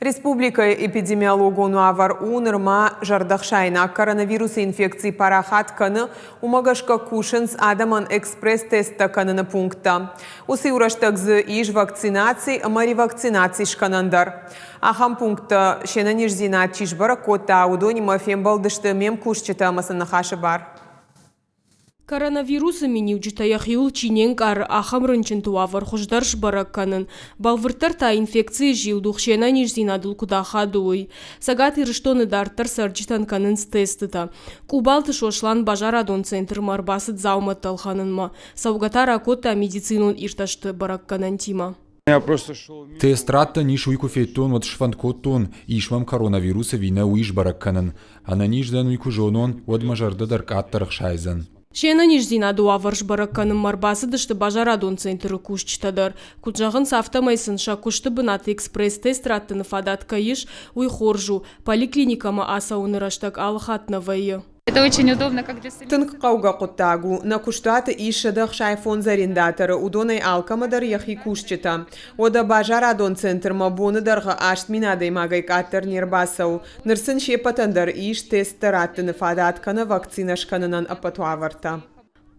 Республикӕйы эпидемиологон уавӕр у нырма зӕрдӕхсаинаг. Коронавирусы инфекци парахат кӕны, уымӕ гӕсгӕ кусынц адӕмӕн экспресс-тесттӕ кӕныны пункттӕ. Уыцы иу рӕстӕг дзы ис вакцинаци ӕмӕ ревакцинаци скӕнӕн дӕр. Ахӕм пункттӕ се нӕниздзинад чи сбӕрӕг кодта, уыдонимӕ фембӕлдысты ме мкусджытӕ ӕмӕ сын ныхасы бар. Коронавирусы миниуджытӕ йӕхиуыл чи не нкъары, ахӕм рынчынты уавӕр хуыздӕр сбӕрӕг кӕнын, бӕлвырддӕр та инфекцийы зилдух се нӕниздзинадыл куыд ахады, уый. Цӕгат Ирыстоны дарддӕр цӕрджытӕн кӕнынц тестытӕ. Къубалты Сослан базарадон центрмӕ ӕрбацыд дзаумӕттӕ ӕлхӕнынмӕ. Цӕугӕ та ракодта медицинон иртӕсты бӕрӕггӕнӕнтимӕ. Тест раттӕн ис, уый куы федтон, уӕд сфӕнд кодтон, ис мӕм коронавирус ӕви нӕ, уый сбӕрӕг кӕнын. Ӕнӕниз дӕн, уый куы зонон, уӕд мӕ зӕрдӕ дӕр къаддӕр ӕхсайдзӕн. Се нӕниздзинады уавӕр сбӕрӕг кӕнынмӕ ӕрбацыдысты базарадон центры кусджытӕ дӕр. Куыд зӕгъынц, афтӕмӕй сын сӕ куысты бынаты экспресс-тест раттыны фадат кӕй ис, уый хорз у. Поликлиникӕмӕ ацӕуыны рӕстӕг алыхатт нӕ вӕййы. Тынг хъӕугӕ хъуыддаг у. Нӕ куыстуаты ис 165 арендаторы, уыдонӕй алкӕмӕ дӕр йӕхи кусджытӕ. Уӕдӕ базарадон центрмӕ боны дӕргъы 8000 адӕймагӕй къаддӕр не рбацӕуы. Ныр сын се ппӕтӕн дӕр ис тесттӕ раттыны фадат кӕнӕ вакцинӕ скӕнынӕн ӕппӕт уавӕртӕ.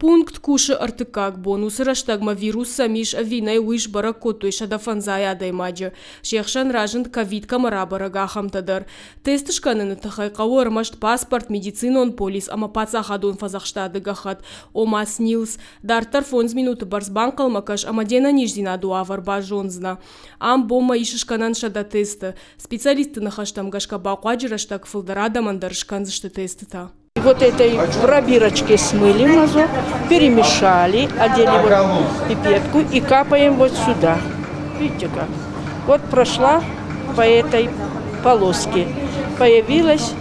Пункт кусы ӕртыккаг бон. Уыцы рӕстӕгмӕ вирус сӕм ис ӕви нӕ, уый сбӕрӕг кодтой 105 адӕймаджы. Се хсӕн разынд ковид кӕмӕ рабӕрӕг, ахӕмтӕ дӕр. Тест скӕныны тыххӕй хъӕуы ӕрмӕст паспорт, медицинон полис ӕмӕ паддзахадон фӕдзӕхстады гӕххӕтт, ома СНИЛС. Дарддӕр фондз минуты бӕрц банхъӕлмӕ кӕс ӕмӕ де нӕниздзинады уавӕр базондзынӕ. Ам бонмӕ ис скӕнӕн 100 тесты. Специалистты ныхӕстӕм гӕсгӕ бахъуаджы рӕстӕг фылдӕр адӕмӕн дӕр скӕндзысты тестытӕ. Вот этой пробирочке смыли мазок, перемешали, одели вот пипетку и капаем вот сюда. Видите как? Вот прошла по этой полоске. Появилась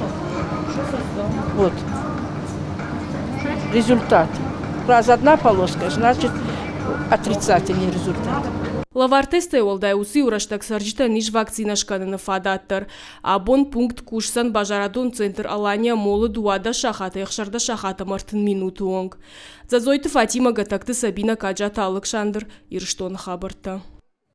вот результат. Раз одна полоска, значит отрицательный результат. Лӕвар тесттӕй уӕлдай уыцы-иу рӕстӕг цӕрджытӕн ис вакцинӕ скӕныны фадат дӕр. Абон пункт кусдзӕн базарадон центр Алания Молы 12 сахатӕй 16 сахат ӕмӕ 30 минуты онг. Дзӕдзойты Фатимӕ, Гӕтӕгты Сабинӕ, Каджаты Алыксандр, Ирыстоны хабӕрттӕ.